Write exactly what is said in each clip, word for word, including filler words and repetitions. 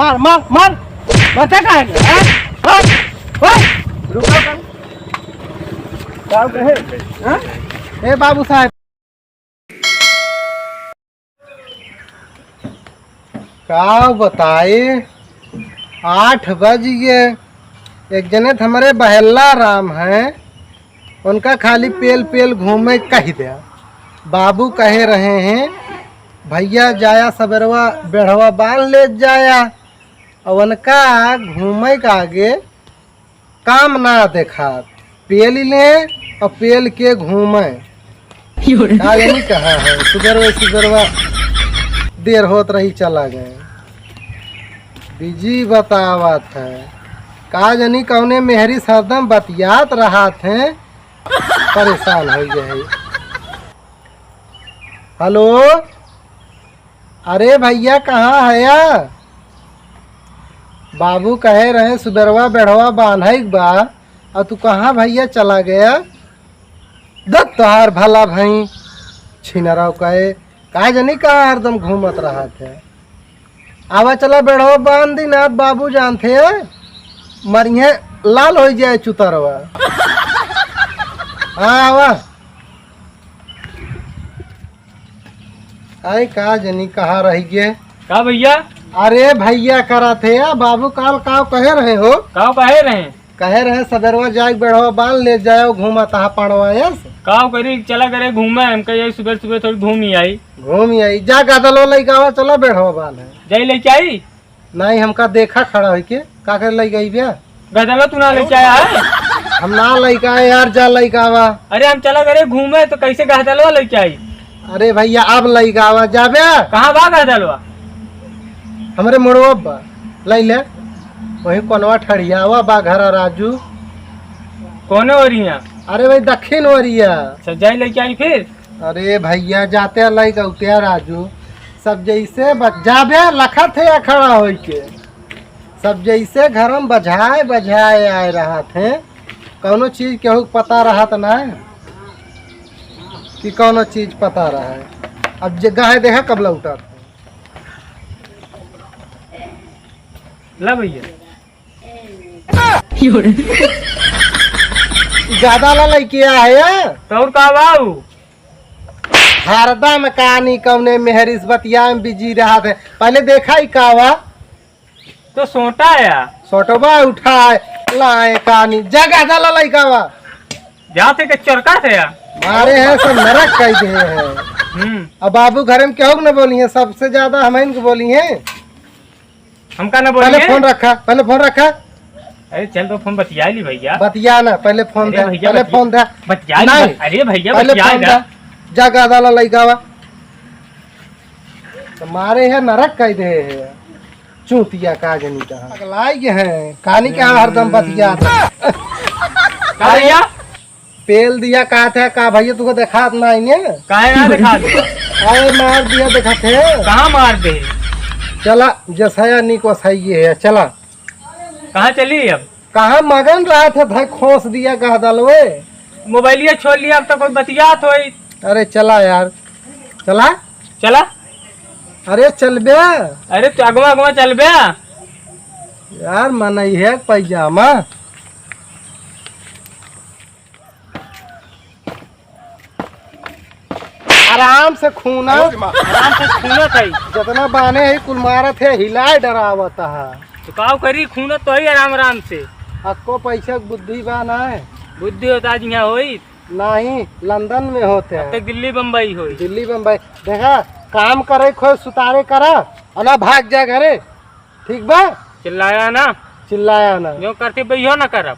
मार, मार, मार। बचा काहे नहीं? हाँ? हाँ? हाँ? रुको, का? का कहे? हाँ? ए बाबू साहब। का बताई, आठ बज गए। एक जने त हमरे बहेल्ला राम हैं, उनका खाली पेल पेल घूमे कहि द्या। बाबू कहे रहे हैं, "भइया जाया सबेरवा बेढ़वा बांध लेत जाया।" अउर उनका घूमे का आगे काम ना देखात, पेल ले अउर पेल के घूमे। का जानी कहाँ है, सुबेरवा सुबेरवा देर होत रही, चला गए। बिजी बतावत है, का जानी कउने मेहरी से हरदम बतियात रहत हैं, परेशान होइ गए। हेलो, अरे भइया, कहाँ हया? बाबू कहे रहे सुबेरवा बेढ़वा बान्है के बा, अउर तू कहाँ भइया चला गया? दत तोहार भला भई, छिनराव कहे, का जानी कहाँ हरदम घूमत रहत है। आवा चला बेढ़वा बांध दी, ना त बाबू जानत हैं, मरिहे लाल होइ जाए चुतरवा। हाँ, आवा। आई का जानी कहाँ रहि गए। का भइया? अरे भइया करत है या बाबू, काल काव कहे रहे हो? काव कहे रहे? कहे रहे सबेरवा जाए बेढ़वा बांध लेत जायो घूमा तहा पड़वा यस। काव करी, चला करे घूमे, हमका यही सुबेर सुबेर थोड़ी घूम ही आई। घूम ही आई, जा गदलो लइकावा, चला बेढ़वा बांध है। जाई लइके आई? नहीं, हमका देखा खड़ा होइके, का करे लइके आई बे? गदलो तू ना लइके आया है? हम ना लइके आए यार, जा लइके आवा। अरे हम चला करे घूमे तो कैसे गदलवा लइके आई? अरे भइया, अब लइके आवा, जाबे? कहाँ बा गदलवा? हमरे मुड़वा बा, लइ ले। वही कोनवा ठड़ियावा बा घर राजू। कौने ओरिया? अरे वही दक्षिण ओरिया। अच्छा, जाई लइके आई फिर? अरे भइया, जाते लइके उठे राजू, सब जैसे बच-, जाबे लखत है या खड़ा होइके, सब जैसे घर में बजाए बजाए आए रहत हैं, कौनो चीज केहू के पता रहत ना है कि कौनो चीज पता रहे। अब जे गाय देखा कब लौटत है। ला भइया। ज्यादा ला लइके आया है। तो और का बाऊ? हरदम कानी कौने मेहरी से बतिया में बिजी रहत है। पहले देखा ही का वा? तो सोटा या। सोटवा उठाए, लाए कानी, जगह दला लइका वा। जाते के चरका थे या। मारे हैं सब नरक कइ दे हैं। हम्म। अब बाबू घर में केहू न बोली है, सबसे ज्यादा हम इनको बोली हैं। हमका ना पहले बोलिए। फोन रखा, पहले फोन रखा। अरे चल तो फोन बतिया ली भइया। बतिया ना, पहले फोन अरे दे, भइया पहले बतिया, फोन दे। बतिया ली नहीं, भइ-, अरे भइया पहले बतिया फोन दा। दे। जा गादा ला लइका वा। तो मारे है नरक कइ दे है। चूतिया का जनी कहाँ। पगलाई के हैं, कानी के यहाँ हरदम बतिया। का भइया? पेल दिया का थे का भइया, तुको देखात ना इन्हें? काहे ना देखात? अरे मार दिया, देखा थे। कहाँ मार दे? चला, जसया निक वसई है, चला। कहाँ चली अब? कहाँ मगन रहा थे, भाई खोस दिया कह दलवे। मोबाइलिया छोड़ लिया, अब तो कोई बतियात होई। अरे चला यार, चला। चला। अरे चल बे। अरे तू अगवा अगवा चल बे। यार मनई है पैजामा। आराम से खूना। आराम से खूना कई। जितना बाने है कुल मारत है, हिलाए डरावत है। तो काव करी खूना तो ही आराम आराम से। अक्को पैसा के बुद्धि बा ना है। बुद्धि होता आज यहाँ होई। नहीं, लंदन में होते अब हैं। तक दिल्ली बम्बई होई। दिल्ली बम्बई। देखा, काम करे खोए सुतारे करा, और ना भाग जा घरे। ठीक बा? चिल्लाया ना। चिल्लाया ना। जो करते बइहो ना करब।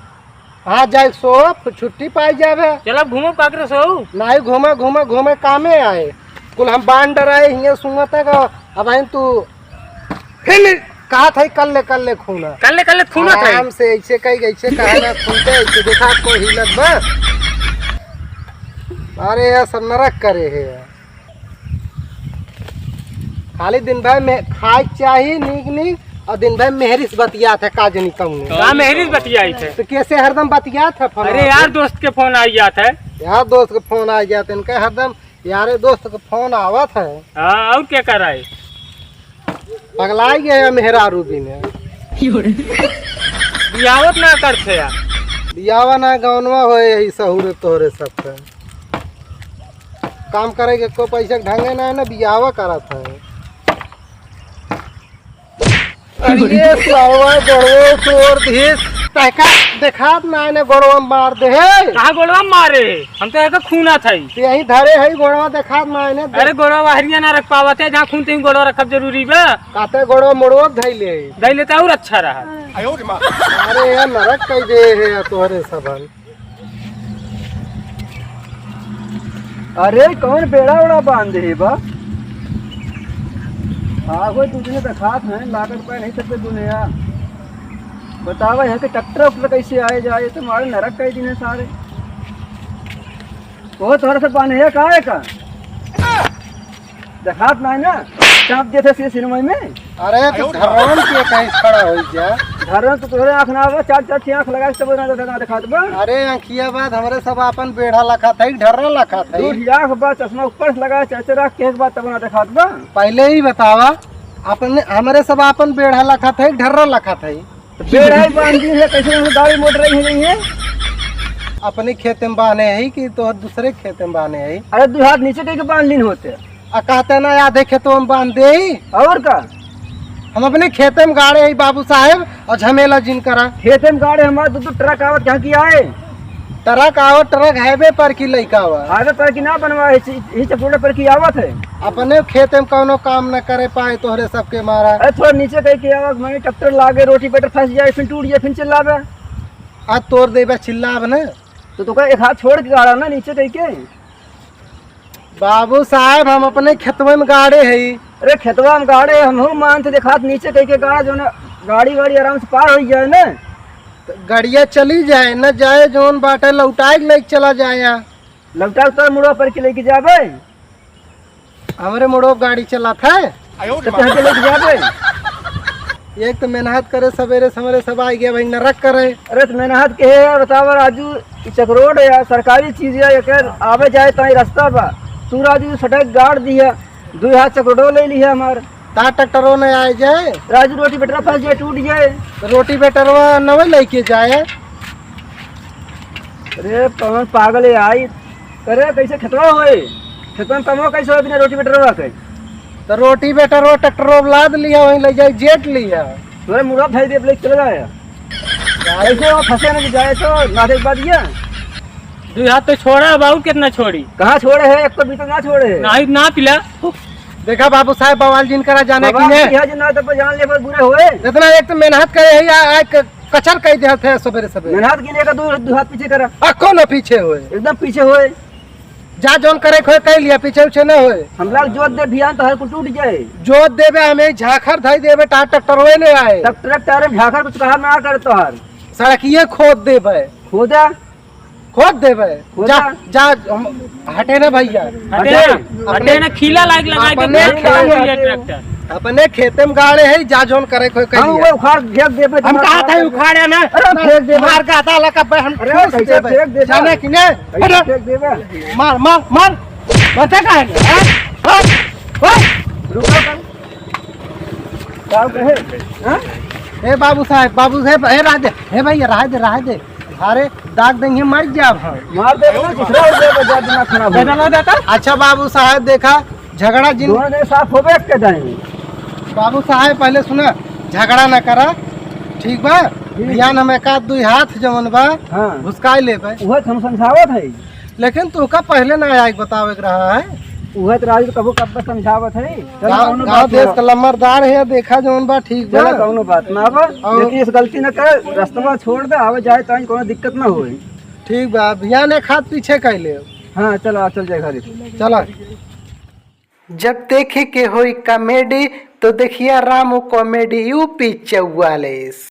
हाँ, जाए सो, फिर छुट्टी पाई जाबे। चल अब घूमो पाकरे सो। नहीं घूमे, घूमे, घूमे कामे आए। कुल हम बांध डराए हियाँ सुंगत है का, अब आइन तू फिर कहा था कल ले, कल ले खूना। कल ले, कल ले खूना था। आराम से ऐसे कही, ऐसे कहा ना खूनते, ऐसे देखा कोई हिलत बा। अरे यार, सब नरक करे है यार। खाली दिन भर में खाए के चाही नीक नीक, और दिन भर मेहरी से बतियात है, का जनी कौन है। का मेहरी से बतियाई थे? तो कैसे हरदम बतियात है फोन अरे पे? यार, दोस्त के फोन आई जात है। यार, दोस्त के फोन आई जात है, इनका हरदम यारे दोस्त के फोन आवत है। हाँ, और क्या कराए? पगलाई गए हैं मेहरारू बिने। बियावत ना करते यार। बियावा ना गौनवा होए यही सहूर तोहरे सबके। काम करे के को पैसा के ढंगे ना है ना बियावा करत है। अरे ये साला गोड़वा तोड़ दिस। तहका देखात ना है ना गोड़वा मार दे है। कहाँ गोड़वा मारे? हम तो एक खूना था ही। यही धरे है गोड़वा देखात ना है ना। अरे गोड़वा बाहरिया ना रख पावत है, जहाँ खून तहीं गोड़वा रखब जरूरी बा। काते गोड़वा मोड़वा धैले। धैले तो और अच्छा रहा। अरे यार नरक कई दे है यार तोहरे सबन। अरे कौन बेड़ा उड़ा बांध दे बा? हाँ वो तुझे देखात है लागत पा नहीं सकते दुनिया। बतावा यहाँ के ट्रैक्टर उक्टर कैसे आए जाए तो मारे नरक कई दिन है सारे। वो थोड़ा सा बांधे है का है का? देखात ना है ना, चाप देते से सिनेमा में। अरे तो धरन के कहीं खड़ा हो जा। धरन तो तोहरे आँख ना आवे, चार चार ठे आँख लगा के तब ना देखा, देखात बा। अरे आँखिया बात हमरे सब आपन बेढ़ा लखा था, ढर्रा लखा था। दूध आँख बा, चश्मा ऊपर से लगा, चाचा राख के एक बात तब ना देखात बा। पहले ही बतावा, अपने हमरे सब आपन बेढ़ा लखा था, ढर्रा लखा था। तो बेड़ा ही बांध दी है, कैसे हम गाड़ी मोटर रही नहीं है। अपने खेते में बांधे है कि तो दूसरे खेते में बांधे है? अरे दो हाथ नीचे कहीं के बांध लीन होते। आ कहते ना आधे खेतों में बांध दे। और का? हम अपने खेते में गाड़े है बाबू साहेब और झमेला जिन करा। खेते में गाड़े हमारे दो दो ट्रक आवत कहाँ की आए? ट्रक आवत, ट्रक हाईवे पर की लइका हुआ। हाईवे पर की ना बनवा है, ची-, ही चपोड़ा पर की आवत है। अपने खेते में कौनो काम न करे पाए तोहरे सबके मारा। अरे थोड़ा नीचे कहीं के आवा, मैं ट्रैक्टर लागे, रोटी बेटर फंस जाए, फिर टूट जाए, फिर चिल्लावे। आज तोड़ देबे चिल्लाब न। तो तोका एक हाथ छोड़ के गाड़ा ना नीचे कहीं के। बाबू साहब, हम अपने खेतवे में गाड़े हई। अरे खेतवा में गाड़े, हमहू मानत देखात नीचे कहीं के गाड़ा, जो ना गाड़ी वाड़ी आराम से पार हो जाए ना। तो गाड़िया चली जाए, न जाए जौन बाटे लौटाए के लेके चला जाए। लौटा के तोर मुड़वा पर के लेके जाबे। हमरे मुड़वा गाड़ी चलात है। तो कहाँ के लेके जाबे? एक तो मेहनत करे, सवेरे सवेरे सब आ गया भाई, नरक करे। अरे तो मेहनत के है, बतावा राजू, ई चकरोड है यार, सरकारी चीज है, एकर आवे जाए ताई रास्ता बा। तू राजू सड़क गाड़ दिया, दो हाथ चकरोडो ले लिया हमार। ता ट्रैक्टरो न आए जाए। राजू रोटी बेटरा फंस जाए, टूट जाए। रोटी बेटरवा नवे लेके जाए। अरे पवन पागल है आई। अरे कैसे खेतवा होए? खेतवा में कमवा कैसे होए बिना रोटी बेटरवा के? तो रोटी बेटरवा ट्रैक्टरो लाद लिया, वहीं ले जाए जेट लिया। तोरे मुड़ा भाई दे ब्रेक चल गया। कैसे वो फंसे ना जाए तो ना देख बात ये। दो हाथ तो छोड़ा बाबू, कितना छोड़ी? कहाँ छोड़े है? एक तो बीतल ना छोड़े है। नहीं ना पिला। देखा बाबू साहब, बवाल जिन करा जाने बाबा की ने। किया जिन ना तो जान ले पर बुरे होए। इतना एक तो मेहनत करे है या, या क-, कचर कह दे थे सवेरे सवेरे। मेहनत के लिए का दो, दो हाथ पीछे करा। आ कौन पीछे होए? एकदम पीछे होए। जा जौन करे खोए कह लिया, पीछे उछे न होए। हम लाग जोत दे भियान तो हर को टूट जाए। जोत देबे हमें झाखर धई देबे, ता ट्रैक्टर होए न आए। तब ट्रैक्टर में झाखर कुछ कहा ना कर तो हर। सड़किए खोद देबे। खोदा। खोद देबे। खोदा। जा, जा, हम, हटे ना भैया। हटे ना, हटे ना, खीला लायक लगाए दे, अपने खराब हो जाए ट्रैक्टर। अपने खेते में गाड़े है, जा जौन करे खोए कह हम लिया। वो उखाड़ फेंक देबे, हम कहा था उखाड़े ना। अरे फेंक देबे। मार का था लगा पे हम अरे ठूस कैसे देबे। फेंक देबे? जाने कि नहीं? कैसे अरे फेंक देबे? मार, मार, मार। बचा का है? हाँ? हाँ? हाँ? रुको तो। का कहे? हाँ? ए बाबू साहब, बाबू साहब, ए रह दे, ए भैया, रह दे, रह दे। अरे दाग देंगे, मर जाब हम। मार दे ना, दूसरा हो जाएगा, जा दिमाग खराब हो। बदल हो जाता। अच्छा बाबू साहब, देखा झगड़ा जिन दोनों जने साफ होबे के दाई। बाबू साहब पहले सुना, झगड़ा ना करा, ठीक बा? ठीक। बिहान हम एक आध दुई हाथ जवन बा, हाँ। घुसकाई लेबे। उहे त हम समझावत है। लेकिन तोका पहले ना आए के बतावे के रहा है। उहे त राजू कबो कब समझावत है। चलो गाँव, कौनो गाँव बात देश ना। का लम्बरदार है, देखा जवन बा ठीक बा। चलो कौनो बात ना बा। और लेकिन इस गलती न कर, रस्तवा छोड़ दे, आवे जाए ताई कौनो दिक्कत ना होई। ठीक बा, बिहान एक हाथ पीछे कर ले। हाँ, चलो, आ, चल जाए घरे। चलो। जब देखे के होई कॉमेडी, तो देखिया रामू कॉमेडी यूपी चौवालीस।